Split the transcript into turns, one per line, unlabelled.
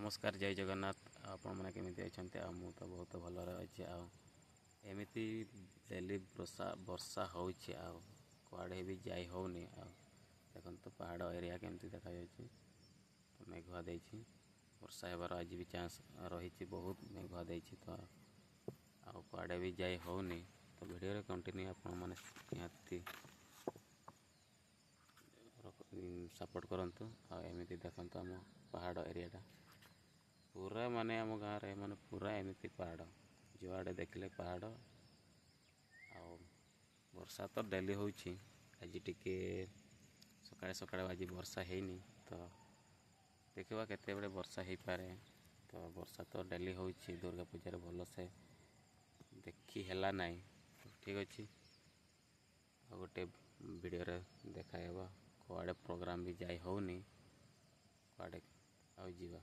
ନମସ୍କାର, ଜୟ ଜଗନ୍ନାଥ। ଆପଣମାନେ କେମିତି ଅଛନ୍ତି? ଆଉ ମୁଁ ତ ବହୁତ ଭଲରେ ଅଛି। ଆଉ ଏମିତି ଡେଲି ବର୍ଷା ବର୍ଷା ହେଉଛି, ଆଉ କୁଆଡ଼େ ବି ଯାଇ ହେଉନି। ଆଉ ଦେଖନ୍ତୁ ପାହାଡ଼ ଏରିଆ କେମିତି ଦେଖାଯାଉଛି। ତ ମେଘୁଆ ଦେଇଛି, ବର୍ଷା ହେବାର ଆଜି ବି ଚାନ୍ସ ରହିଛି। ବହୁତ ମେଘୁଆ ଦେଇଛି ତ ଆଉ କୁଆଡ଼େ ବି ଯାଇ ହେଉନି। ତ ଭିଡ଼ିଓରେ କଣ୍ଟିନ୍ୟୁ ଆପଣମାନେ ନିହାତି ସପୋର୍ଟ କରନ୍ତୁ। ଆଉ ଏମିତି ଦେଖନ୍ତୁ ଆମ ପାହାଡ଼ ଏରିଆଟା ପୁରା, ମାନେ ଆମ ଗାଁରେ ମାନେ ପୁରା ଏମିତି ପାହାଡ଼, ଯୁଆଡ଼େ ଦେଖିଲେ ପାହାଡ଼। ଆଉ ବର୍ଷା ତ ଡେଲି ହେଉଛି। ଆଜି ଟିକେ ସକାଳେ ସକାଳେ ଆଜି ବର୍ଷା ହେଇନି, ତ ଦେଖିବା କେତେବେଳେ ବର୍ଷା ହେଇପାରେ। ତ ବର୍ଷା ତ ଡେଲି ହେଉଛି। ଦୁର୍ଗା ପୂଜାରେ ଭଲସେ ଦେଖି ହେଲା ନାହିଁ। ଠିକ୍ ଅଛି, ଆଉ ଗୋଟେ ଭିଡ଼ିଓରେ ଦେଖା ହେବ। କୁଆଡ଼େ ପ୍ରୋଗ୍ରାମ୍ ବି ଯାଇ ହେଉନି, କୁଆଡ଼େ ଆଉ ଯିବା।